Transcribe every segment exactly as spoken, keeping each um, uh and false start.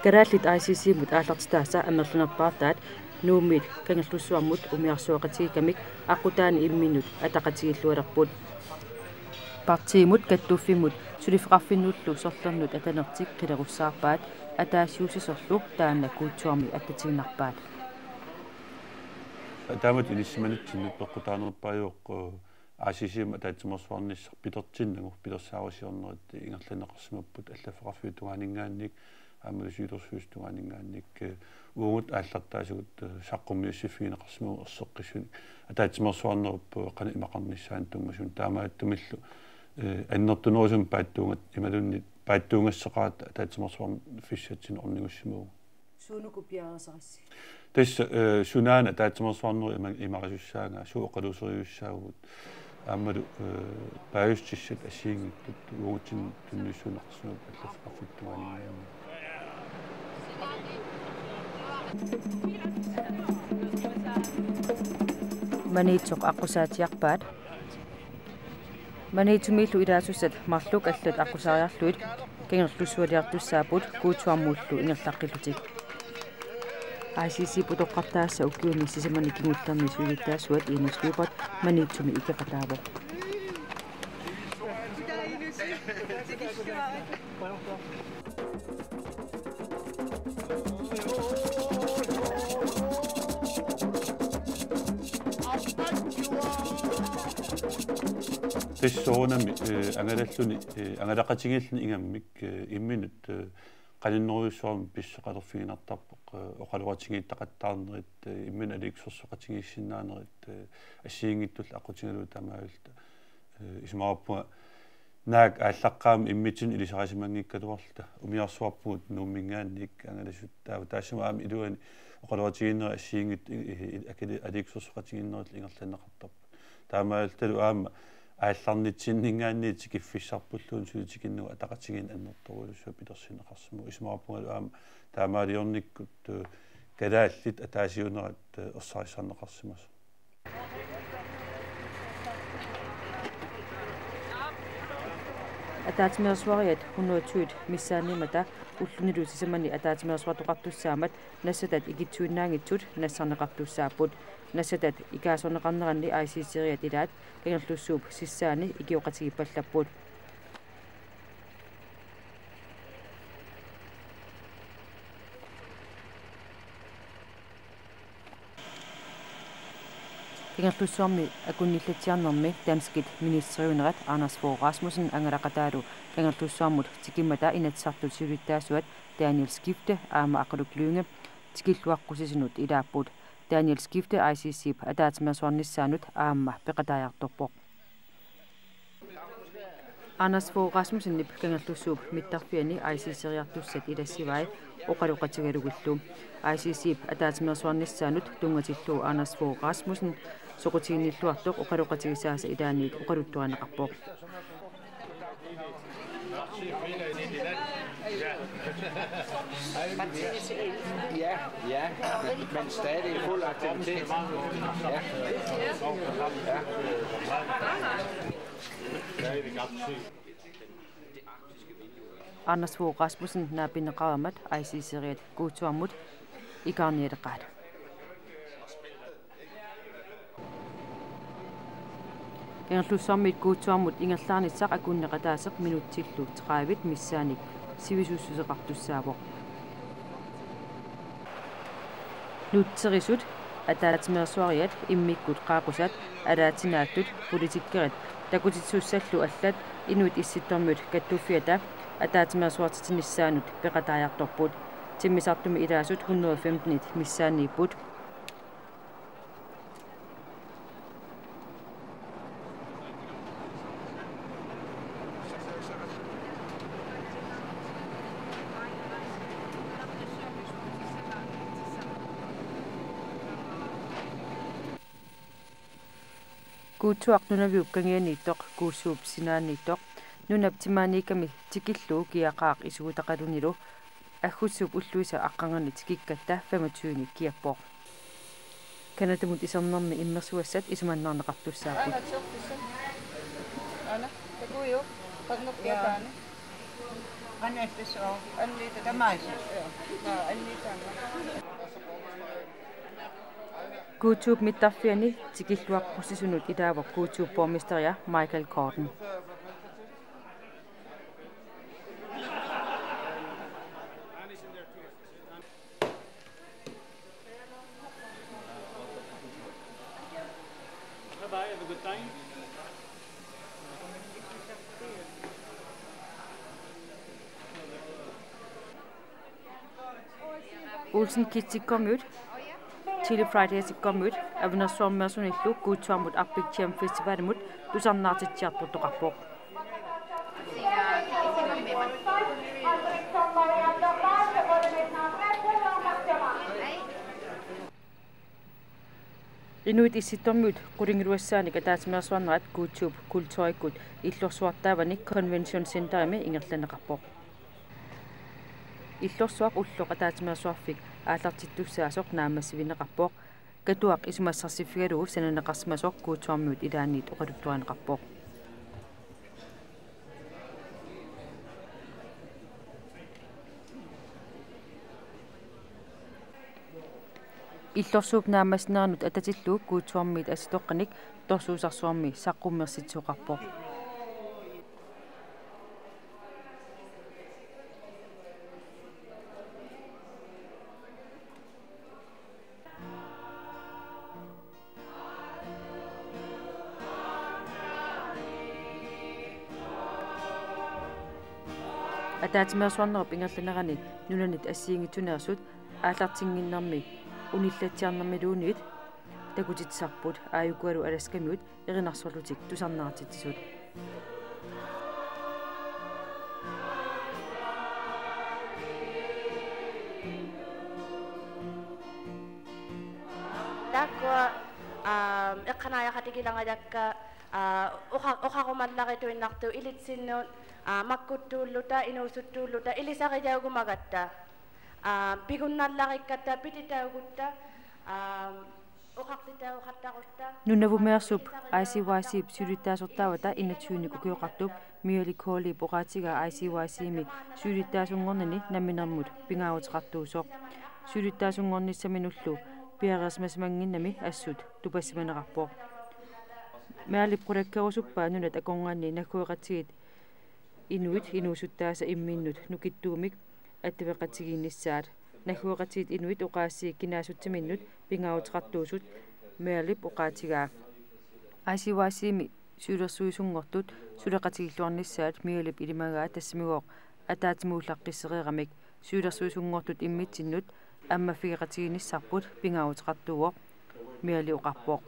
Kalaallit I C C-mut aallartitaasa amerlanerpaartaat Nuummiit Kangerlussuarmut umiarsuaqatigiikkamik aqqutaani imminnut ataqatigiillualerput. Partiimut kattuffimmut suliffeqarfinnullu sorlernut atanertik qilerussaarpaat, ataasiussisorlu taanna Kuutsuarmi attatiinnarpaat. Taamatut inissisimanitsinni peqqutaanerpaajuvoq, eh, I C C-mut ataatsimeersuarnissaq pilersinnagu pilersaarusiornerit ingerlanneqarsimapput allaffeqarfiup tungaaninngaanniit aammalu siulersuisut tungaaninngaanniit, eh, uagut aallartaasugut, eh, saqqummiussiffigineqarsimagut erseqqissunik ataatsimeersuarnerup, eh, qanoq imaqarnissaanut tunngasunut, taamaattumillu, eh, annertunerusumik paatsuungat-, imaluunniit paatsuungasseqaratta ataatsimeersuarfissatsinnut ornigussimavugut. Suunuku piareersarassi? Tassa, eh, sunaana ataatsimeersuarnerup ima-, imarisussaagaat, suut oqaluuseriussaagut, aammalu, eh, paasissutissat assigiinngitsut uagutsinni tunniussuunneqarsimapput allaffeqarfiup tungaaninngaanniit. Maniitsoq aqqusaatsiarpaat. Maniitsumiillu ilaasussat marluk allat aqqusaariarlugit Kangerlussualiartussaapput Kuutsuarmullu ingerlaqqillutik. I C C-p utoqqartaasa ukiuni sisamani kingullerni siulittaasuat Jens Lyberth Maniitsumi ikeqataavoq. Tassa soorunami, eh, angalalluni, eh, angalaqatigiilluni ingammik, eh, imminut, eh, qaninnerujussuarmik pissoqalerfigineqartarpoq, eh, oqaloqatigiittaqattaarnerit, eh, imminut aliikkusersoqatigiissinnaanerit, eh, assigiinngitsullu aqqutigalugit taamaalilluta. Eh, isumaqarpunga naak aallaqqaammut immitsinnut ilisarisimanngikkaluarluta, umiarsuarpugut Nuumminngaanniit angalasut, taava taassuma aamma iluani oqaloqatigiinnerit assigiinngitsut i-, i-, i-, akili-, aliikkusersoqatigiinnerillu ingerlanneqartarput. Taamaalillutalu aamma aallarnitsinninngaanniit tikiffissarpulluunniit suli tikinnagu ataqatigiinneq annertoorujussuaq pilersinneqarsimavugut, isumaqarpungalu aamma taamaaliornikkut, eh, kalaallit ataasiunerat, eh, ersarissarneqarsimasoq. Ataatsimeersuariat hundrede og tyve missaanniimmata ullunilu sisamani ataatsimeersuartoqartussaammat nassatat ikittuinnaanngitsut nassarneqartussaapput. Nassatat ikaasorneqarneranni I C C-riat ilaat Kangerlussuup sissaani ikioqatigiippallapput. Kangerlussuarmi akunnillatsiarnermi danskit ministeriunerat Anders Fogh Rasmussen angalaqataalu Kangerlussuarmut tikimmata Inatsisartut siulittaasuat Daniel Skifte aamma Aqqaluk Lynge tikilluaqqusisunut ilaapput. Daniel Skifte I C C-p ataatsimeersuarnissaanut aamma peqataajartorpoq. Anders Fogh Rasmussenip Kangerlussuup mittarfiani I C C-riartussat ilassivai oqaloqatigalugillu. I C C-p ataatsimeersuarnissaanut tunngatillugu Anders Fogh Rasmussen soqutiginnilluartoq oqaloqatigisaasa ilaanniit oqaluttuarineqarpoq. Ja, ja, men, men stadig fuld aktivitet. Ja. Ja. Anders Fogh Rasmussen naapinneqareermat I C C-riat Kuutsuarmut ikaarnialeqaat. Kangerlussuarmiit Kuutsuarmut ingerlaarnissaq akunneqataaseq minutsillu tredive missaannik sivisussuseqartussaavoq. Nutserisut, ataatsimeersuariat, immikkut qaaqqusat, alaatsinaatut, politikkerit, takutitsussallu allat Inuit Issittormiut Kattuffiata ataatsimeersuartitsinissaanut peqataajartorput. Timmisartumi ilaasut hundrede og femten missaanniipput. Kuutsuaq nunaviup kangianiittoq, Kuussuup sinaaniittoq, nunap timaaniikkami tikillugu kiaqaaq isugutaqalunilu, Aggussuup ulluisa aqqarnganni tikikkatta femogtyve kiappoq. Canadamut isernermi immersugassat isumannaarneqartussaapput. Aana, tsertissat. Aana, takuuk. Qannerpiaani. Qannerpissoo. Anniita. Tamaasa. Joo. Guutuup mittarfiani tikilluaqqusisunut ilaavoq Guutuup borgmesteria Michael Gordon. Bye-bye, have a good time. Olsen Kidsikkormiut, Chili Fridaysikkormiut, Avinersuarmiorsunillu Guutuarmut Arctic Jam Festivalimut tusarnaartitsiartortoqarpoq. Inuit Issittormiut qulingiluassaanik ataatsimeersuarnerat Guutuup kulturikkut illorsuartaavani Convention Centerimi ingerlanneqarpoq. Illorsuaq ulloq ataatsimeersuarfik aallartittussaasoq naammassivinneqarpoq. Katuaq isumassarsiffigalugu sananeqarsimasoq Guutuarmiut ilaanniit oqaluttuarineqarpoq. Illorsuup naammassineranut atatillugu Guutuarmiit assitoqqanik torsuusarsuarmi saqqummersitsisoqarpoq. Ataatsimeersuarnerup ingerlanerani nunanit assigiinngitsuneersut aallartinnginnermi unillatsiarnermiluunniit takutitsisarput, aajukualu Alaskamiut erinarsorlutik tusarnaartitsisut. Taakkua, aa, eqqanaajaqa tikilangalakka, aa, oqa-, oqarumallarituinnartut ilitsinnut, aa, makkuttuulluta, inuusuttuulluta, ilisarijaagumagatta, aa, pigunnallarikkatta, pititaagutta, aa, oqartitaagoqattaqutta. Nunavumeersup I C Y C-p siulittaasortaavata enogtyvenik ukioqartup Miali Koolip oqaatigaa I C Y C-mi siulittaasunngornini namminermut pingaaruteqartuusoq. Siulittaasunngornissaminullu piareersimasimannginnami assut tupassimaneqarpoq. Mialip qulakkeerusuppaa nunat akornanni naggueqatigiit inuit inuusuttaasa imminnut nukittuumik attaveqatigiinnissaat. Naggueqatigiit inuit oqaasii kinaassutsiminnut pingaaruteqartuusut Mialip oqaatigaa. I C Y C-mi siulersuisunngortut suleqatigilluarnissaat Mialip ilimagaa tassamigooq ataatsimuullaqqissereeramik. Siulersuisunngortut immitsinnut ammaffigeqatigiinnissarput pingaaruteqartuuvoq, Miali oqarpoq.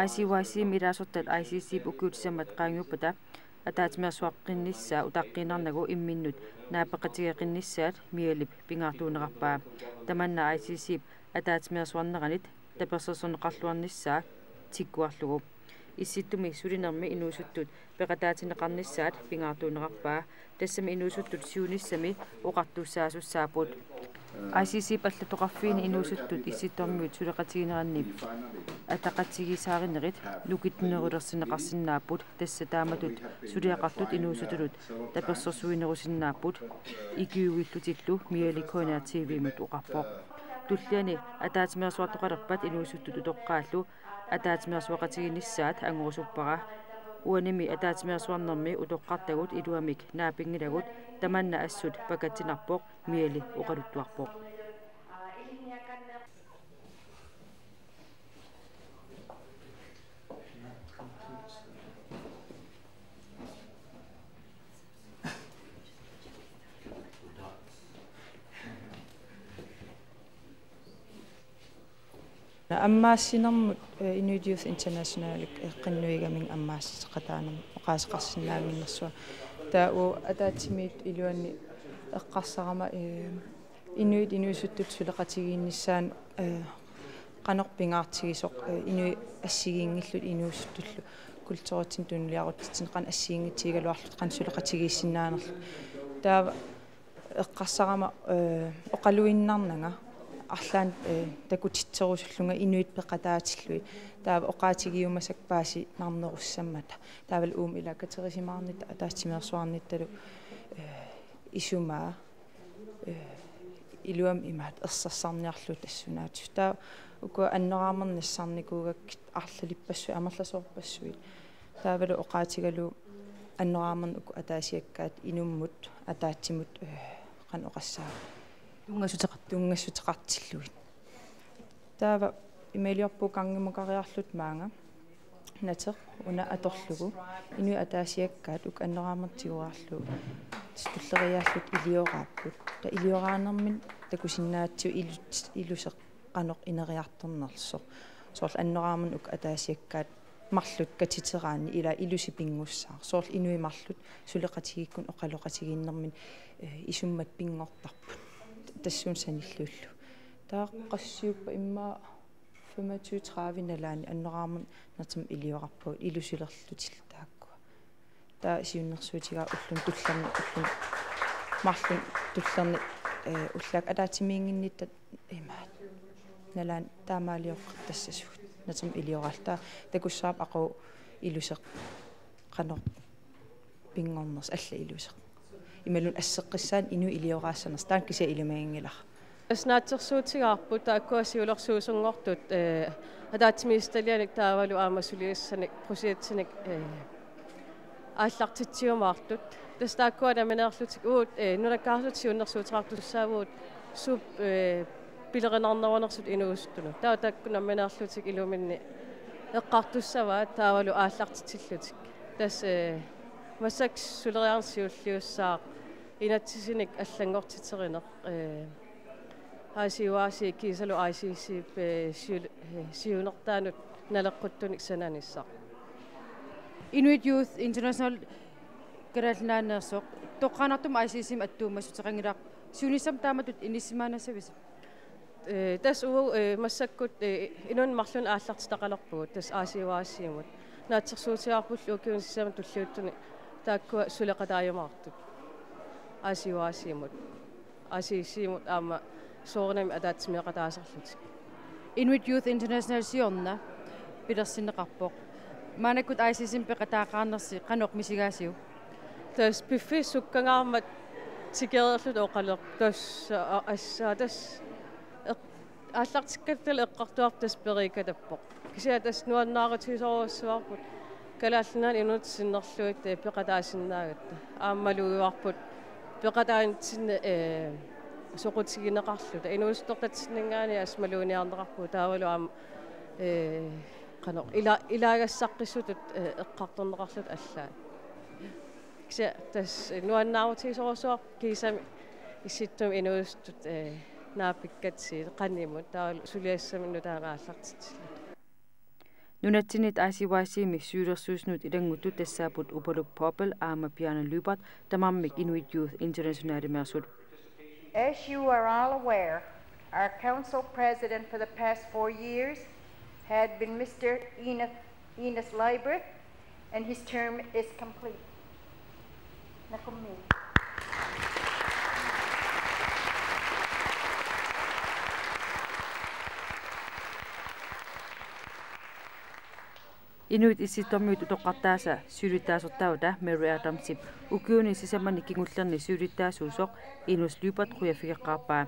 I C Y C-mi ilaasortat I C C-p ukiut sisamat qaangiuppata ataatsimeersuaqqinnissaa utaqqiinnarnagu imminnut naapeqatigeeqqinnissaat Mialip pingaartuunerarpaa. Tamanna I C C-p ataatsimeersuarneranit tapersersorneqarluarnissaa tikkuarlugu. Issittumi sulinermi inuusuttut peqataatinneqarnissaat pingaartuunerarpaa. Tassami inuusuttut siunissami oqartussaasussaapput. I C C-p allattoqarfiini inuusuttut Issittormiut suleqatigineranni ataqatigiissaarinerit nukittunerulersinneqarsinnaapput, tassa taamatut suliaqartut inuusuttunut tapersersuinerusinnaapput, ikiuillutillu Miali K N R T V-mut oqarpoq. Tulliani ataatsimeersuartoqalerpat inuusuttut utoqqaallu ataatsimeersuaqatigiinnissaat angorusuppara. Uanimi ataatsimeersuarnermi utoqqartagut iluamik naapinngilagut, tamanna assut pakatsinarpoq, Miali oqaluttuarpoq. Ammaassinermut, eh, Inuit Youth International, eh, qinnuigamiuk ammaassisaqataanermut oqaaseqarsinnaannginnersunga. Taava uagut ataatsimiittoq iluanni eqqarsarama, eh, inuit inuusuttut suleqatigiinnissaannut, eh, qanoq pingaartigisoq, eh, inuit assigiinngillutik inuusuttullu kulturitsinni tunuliarutsitsinni qanoq assigiinngitsuugaluarlutik qanoq suleqatigiissinnaanerlutik. Taava eqqarsarama, eh, oqaluinnarnanga arlaannik, eh, takutitserusullunga inuit peqataatillugit. Taava oqaatigiumasakka paasinarnerussammata. Taavalu uuma ilakkaterisimaarnitta ataatsimeersuarnittalu, eh, isumaa, eh, Iluamik imaattoq ersarisarniarlugu tassunaatsut. Taava uku annoraarnerni nassarnikuugakkit arlalippassuit amerlasoorpassuit. Taavalu oqaatigalugu annoraarnerni uku ataasiakkaat inummut ataatsimut, eh, qanoq oqassaanga. Tunngassuteqart-. Tunngassuteqartillugit. Taava imaaliorpugut gangimukariarluta maanga. Nateq una atorlugu inuit ataasiakkaat uku annoraarnertik tigoriarlugit tulleriiaarluta ilioraapput. Taava ilioraanermini takusinnaavarsi ilu-, iluseq qanoq ineriartornersoq. Soorlu annoraarnerni uku ataasiakkaat marluk katiteraanni ila ilusi pinngussaaq. Soorlu inuit marluk suleqatigiikkunik oqaloqatigiinnermini, eh, isummat pinngortarput. Tassuuna sanilliullugu. Taava qassiuppat immaqa femogtyve tredive nalaanni annoraarnerni natermut iliorarpagut ilusilerlutillu taakkua. Taava siunnersuutigaara ulluni tullerni, ulluni marlunni tullerni, eh, ullaakkut ataatsimiinnginnitta imaattoq. Nalaani taamaalioqqattassasugut. Natermut ilioraalluta taava takussavarput aqagu iluseq qanoq pinngornersoq, alla iluseq. Imaluunniit asseqqissaannik inuit ilioraassanersut, taanna kisianni ilimaginngilara. Tassa naatsorsuutigaarput taakkua siulersuisunngortut, eh, ataatsimiititalianik taavalu aamma suliassanik, projektinik, eh, aallartitsiumaartut. Tassa taakkua nammineerlutik uagut, eh, nunakkaarlutik siunnersuuteqartussaavugut suut, eh, pilerinarnerunersut inuusuttunut. Taava taakkua nammineerlutik iluminni eqqartussavaat taavalu aallartitsillutik. Tassa, eh, massakkut suleriarneq siulliussaaq inatsisinik allanngortiterineq, eh, A C Y C kiisalu I C C-p, eh, siul-, eh, siunertaanut naleqquttunik sananissaq. Inuit Youth International Kalaallit Nunaanneersoq toqqaannartumik I C C-mik attuumassuteqanngilaq, siunissami taamatut inissisimaannassavisi? Eh, tassa uagut, eh, massakkut, eh, inunnut marlunnik aallartitaqalerpugut, tassa A C Y C-mut. Naatsorsuutigaarpullu ukiuni sisamani tulliuttuni taakkua suleqataajumaartut. A C Y C-mut. A C C-mut aamma soorunami ataatsimeeqataasarlutik. Inuit Youth International siorna pilersinneqarpoq. Maannakkut I C C-mik peqataaqaarnersi qanoq misigaasiuk? Tassa piffissaq sukkangaarmat tikereerluta oqalerpoq. Tassa, a-, assa, tassa eq-, aallartikkattalu eqqartugarput tassa periikatappoq. Kisianni tassa nuannaarutigisorujussuuarput Kalaallit Nunaanni inuuneq sinnerlugit, eh, peqataasinnaagatta. Aamma malugivarput peqataanitsinni, eh, soqutigineqarluta. Inuusuttortatsinninngaanniit assut maluuniarneqarpugut taavalu aamma, eh, qanoq ila-, ilaagassaqqissutut, eh, eqqartorneqarluta allaat. Kisianni tassa nuannaarutigisorujussuuarput kiisami Issittumut inuusuttut, eh, naapikkatsiit qanimut taavalu suliassamik nutaamik aallartitsilluta. Nunatsinnit I C Y C-mi siulersuisunut ilannguttut tassaapput Upaluk Poppel aamma Bjarne Lyberth tamarmik Inuit Youth Internationalimeersut. As you are all aware, our council president for the past four years had been Mister Enos, Enos Lyberth, and his term is complete. Nakummi. Inuit Issittormiut utoqqartaasa siulittaasortaata Mary Adamsip ukiuni sisamani kingullerni siulittaasuusoq Enos Lyberth qujaffigeqqaarpaa.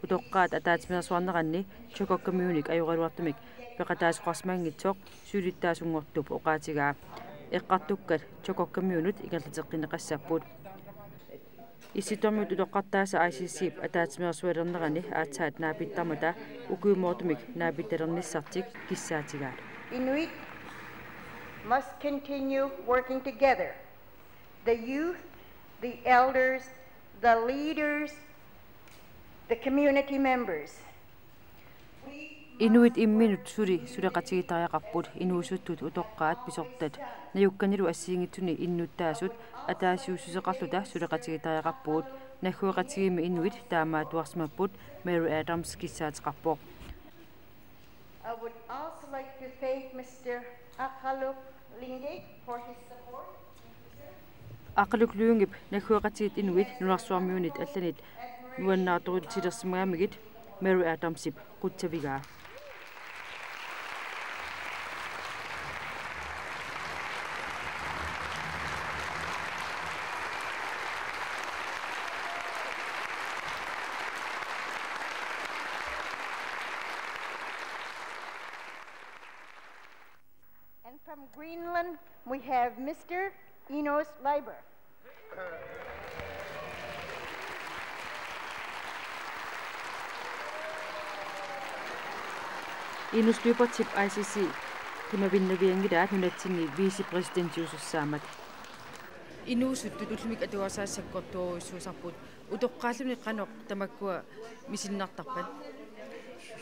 Utoqqaat ataatsimeersuarneranni Chukotka Kommunik ajoraluartumik peqataasoqarsimanngitsoq siulittaasunngortup oqaatigaa. Eqqartukkat Chukotka Kommunit ingerlateqqinneqassapput. Issittormiut utoqqartaasa I C C-p ataatsimeersualernerani aatsaat naapittarmata ukiumoortumik naapittalernissartik kissaatigaat. Inuit must continue working together. The youth, the elders, the leaders, the community members. Inuit imminnut suli suleqatigiittariaqarput, inuusuttut, utoqqaat, pisortat, najukkanilu assigiinngitsuni innuttaasut ataasiussuseqarluta suleqatigiittariaqarpugut. Naggueqatigiimmi inuit taamaattuarsimapput, Mary Adams kissaateqarpoq. I would also like to thank Mister Akaluk Lingate for his support. Akaluk Lyngep naggueqatigiit inuit nunarsuarmiunit allanit nuannaartorutilersimagamigit Mary Adamsip qutsavigaa. Greenland, we have Mister Enos Leiber. Enos Leibertip I C C qimavinnavianngilaat nunatsinni vicepræsidentiusussaammat. Inuusuttut ullumi atugarisaatit sakkortoorujussuusarput, utoqqaalluni qanoq tamakkua misinnartarpat?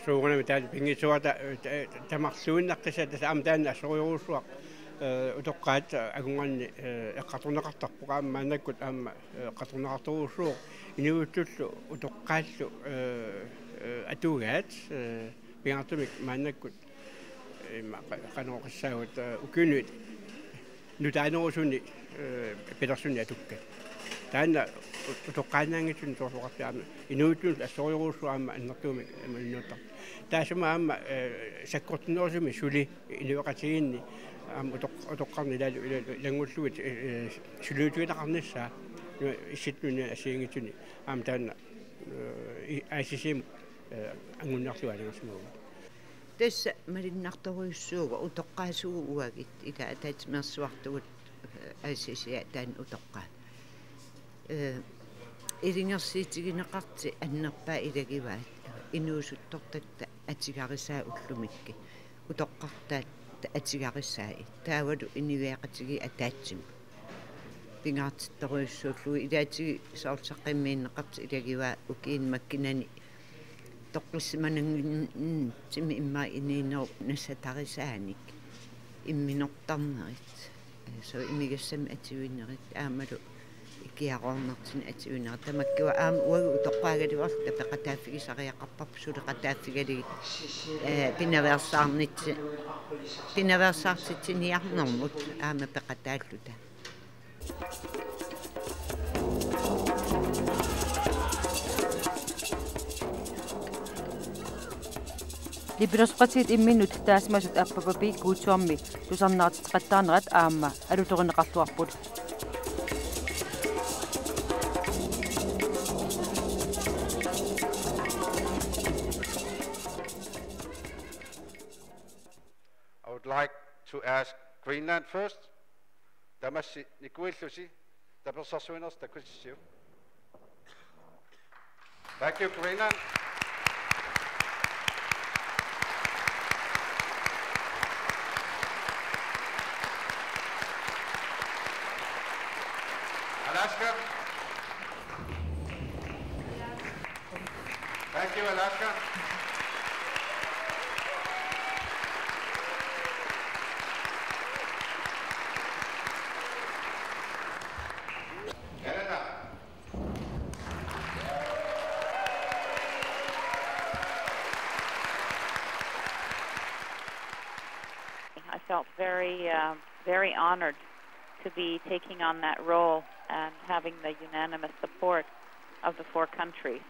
Soorunami taanna pinngitsoorata, eh, ta-, tamarluinnaqqissaaq, tassa aamma taanna assorujussuaq, eh, utoqqaat akornanni, eh, eqqartorneqartarpoq, aamma maannakkut aamma, eh, eqqartorneqartorujussuuvoq, inuusuttullu utoqqaallu, eh, eh, atugaat, eh, pingaartumik maannakkut, eh, ma-, qa-, qanoq oqassaagut, eh, ukiuni nutaanerusuni, eh, pilersunik atukkat. Taanna u-, utoqqaannaanngitsunik soorlu oqartarami, inuusuttut assorujussuaq aamma annertuumik, eh, malinnaattarpoq. Taassuma aamma, eh, sakkortunerusumik suli inuiaqatigiinni aamma utoq-, utoqqarnut ilaa-, ilaa-, ilanngullugit, eh, eh, suliutigineqarnissaa, eh, Issittumi Nunani assigiinngitsuni aamma taanna, eh, i-, I C C-mut, eh, angunniarlugu aalajangersimavugut. Tassa malunnartorujussuuvoq utoqqaasugut uagut, ila ataatsimeersuartugut, eh, I C C-p taanna utoqqaat. Eh, ilungersuutigineqartut annerpaat ilagivaat, inuusuttortatta atugarisaat ullumikkut, utoqqartatta atugarisai. Taavalu inuiaqatigiit ataatsimut pingaartittorujussuullugu, ilaatigut soorlu saqqummiunneqartut ilagivaat ukiuni makkunani toqqissimananngitsumik immaqa inuunerup nassatarisaanik imminortarnerit. Eh, soorlu imigassamik atuinerit aammalu ikiaroornartunik atuinerit. Tamakkua aamma uagut utoqqaagaluarluta peqataaffigisariaqarparput suleqataaffigalugit, eh, pinaveersaarnitsi-, pinaveersaartitsiniarnermut aamma peqataalluta. Nipilersoqatigiit imminnut taasimasut Appapapi Kuutsuarmi tusarnaartitseqattaarnerat aamma alutorineqarluarput. I would like to ask Greenland first. Tamassi nikuillusi, tapersersuinersi takusissiuk. Thank you, Greenland. Alaska. Thank you, Alaska. Canada. I felt very, uh, very honored to be taking on that role and having the unanimous support of the four countries.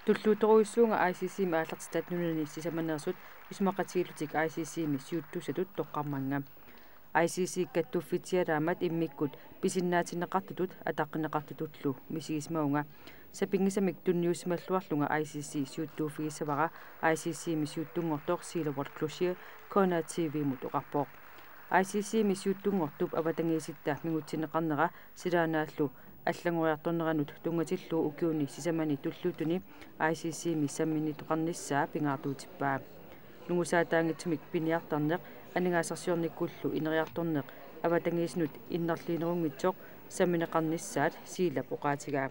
Tulluuttorujussuuvunga I C C-mi aallartitat nunani sisamaneersut isumaqatigiillutik I C C-mi siuttuussatut toqqarmannga. I C C kattuffitsialaammat immikkut pisinnaatinneqartutut ataqqineqartutullu misigisimavunga. Sapinngisamik tunniussimalluarlunga I C C siuttuuffigissavara I C C-mi siuttunngortoq Sila Ward Cloutier K N R T V-mut oqarpoq. I C C-mi siuttunngortup avatangiisitta mingutsinneqarnera silaannaallu allanngoriartorneranut tunngatillugu ukiuni sisamani tulliuttuni I C C-mi samminnittoqarnissaa pingaartuutippaa. Nungusaataanngitsumik piniartarneq aningaasarsiornikkullu ineriartorneq avatangiisinut innarliinerunngitsoq sammineqarnissaat Siilap oqaatigaa.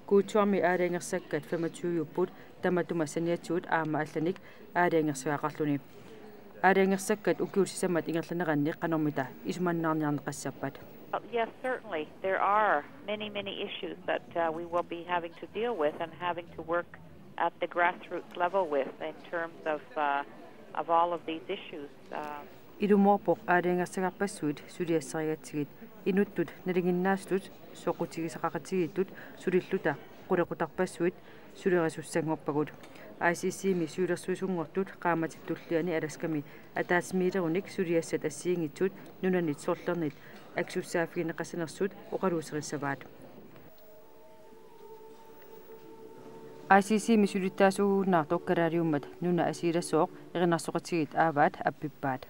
Kuutsuarmi aalajangersakkat femogtyve-upput tamatuma saniatigut aamma allanik aalajangersagaqarluni. Aalajangersakkat ukiut sisamat ingerlaneranni qanormita isumannaarniarneqassappat? Well, yes, certainly. There are many, many issues that, uh, we will be having to deal with and having to work at the grassroots level with in terms of, uh, of all of these issues. Uh, Ilumoorpoq aalajangersagarpassuit suliassarigatsigit, inuttut nalinginnaasutut soqutigisaqaqatigiittut sulilluta qulequtarpassuit sulerisussanngorpagut. I C C-mi siulersuisunngortut qaammatip tulliani Alaskami ataatsimiilerunik suliassat assigiinngitsut nunanit sorlernit akisussaaffigineqassanersut oqaluuserissavaat. I C C-mi siulittaasuugunnaartoq kalaaliummat nuna asiilasooq erinarsoqatigiit aavaat appippaat.